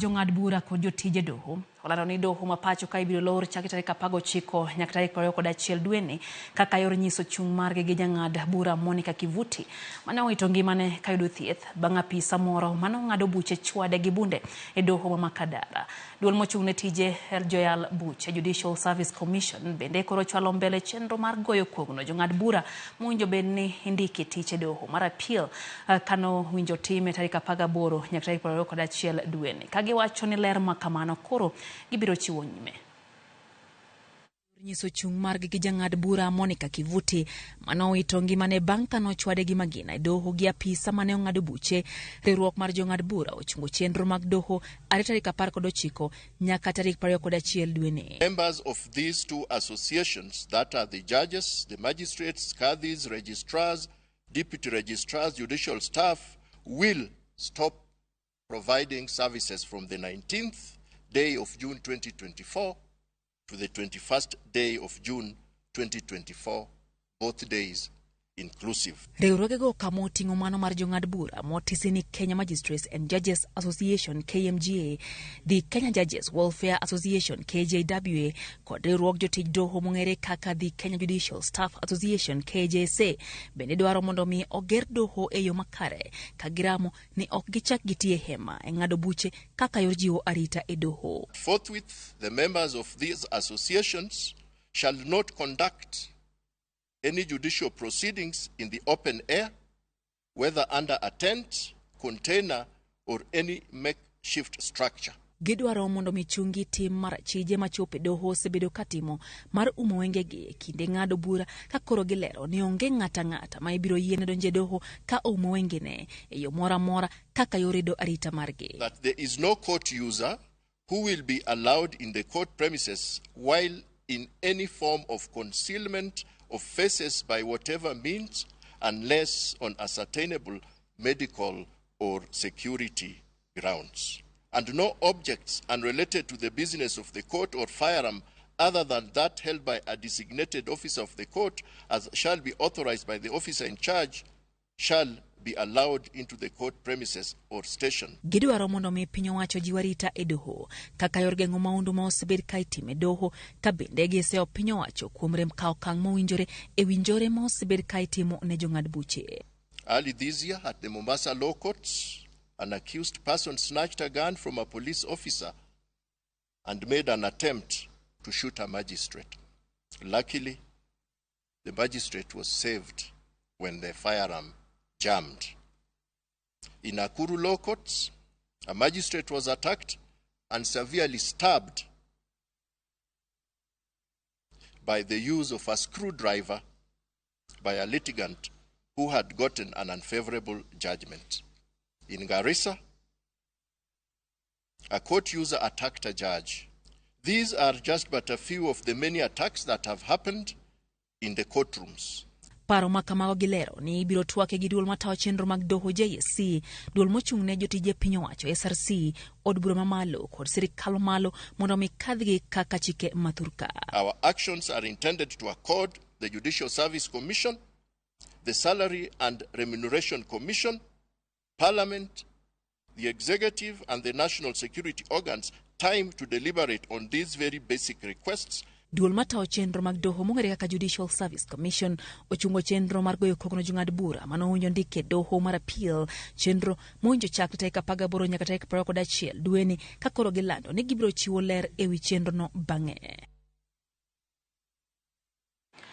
jong'ad bura kod jotije doho olando ni doho ma pacho ka ibiro lor chakre tarik 19 nyaka tarik 21 dweni kaka yor nyiso chung' margi gi jang'ad bura Monica Kivuti mane owito ngimane kayudo thieth bang' apisa moro mane ong'ado buche chwade gi bunde e doho ma Makadara. Duol mochung' ne tije joyal buche Judicial Service Commission bende koro chwalo mbele chenro mar goyo kogno jong'ad bura mowinjo bed ni indiki tich e doho mar appeal kano winjo time tarik 18 nyaka tarik 21 dweni ka giwacho ni ler ma kamano koro gibiro chiwo nyime. Nyiso chung' margi gi jang'ad bura Monica Kivuti mane owito ngimane bang' ka nochwade gi magina e doho gi apisa mane ong'ado buche. Riwruok mar jong'ad bura ochungo chenro mag doho are tarik 19 nyaka tarik 21 dweni. Members of these two associations, that are the judges, the magistrates, cadis, registrars, deputy registrars, judicial staff, will stop providing services from the 19th day of June 2024 to the 21st day of June 2024, both days inclusive. Riwruogego kama oting'o mano mar jong'ad bura motisi ni Kenya Magistrates and Judges Association KMGA, the Kenya Judges Welfare Association KJWA kod riwruog jotij doho mong'ere kaka the Kenya Judicial Staff Association KJSA bende dwaro mondo mi oger doho e yo makare ka giramo ni ok gichak gitie hema e ng'ado buche kaka yor jiwo arita e doho. Forthwith, the members of these associations shall not conduct any judicial proceedings in the open air, whether under a tent, container, or any makeshift structure. Gidwaro mondo michungi tim mar achije machopo e doho osebedo katimo mar umo wengegi e kinde ng'ado bura ka koro gilero ni onge ng'ata ng'ata ma ibiro yiene donjo e doho ka oumo wengene e yo moro amora kaka yor rido arita margi. That there is no court user who will be allowed in the court premises while in any form of concealment of faces by whatever means, unless on ascertainable medical or security grounds. And no objects unrelated to the business of the court or firearm other than that held by a designated officer of the court, as shall be authorized by the officer in charge, shall be allowed into the court premises or station. Gidwaro mondo mi piny owacho jiw arita e doho kaka yor geng'o maundu ma osebed ka itimo e doho ka bende giseyo piny owacho kuom rem kawo okang' mowinjore e winjore ma osebed ka itimo ne jong'ad buche. Early this year at the Mombasa Law Courts, an accused person snatched a gun from a police officer and made an attempt to shoot a magistrate. Luckily, the magistrate was saved when the firearm jammed. In Nakuru Law Courts, a magistrate was attacked and severely stabbed by the use of a screwdriver by a litigant who had gotten an unfavorable judgment. In Garissa, a court user attacked a judge. These are just but a few of the many attacks that have happened in the courtrooms. Paro ma kamago gilero ni ibiro twake gi duol matayo chenro mag doho JSC, duol mochung' ne jotije piny owacho SRC, od bura mamalo kod sirikal mamalo mondo mi kadhgi kaka chike mathurka. Our actions are intended to accord the Judicial Service Commission, the Salary and Remuneration Commission, Parliament, the Executive and the National Security organs time to deliberate on these very basic requests. Duol matayo chenro mag doho mong'ere kaka Judicial Service Commission ochungo chenro mar goyo kogno jong'ad bura mane owinjo ndike e doho mar appeal, chenro mowinjo chakre tarik 18 nyaka tarik 21 dweni ka koro gilando ni gibiro chiwo ler ewi chenrono bang'e.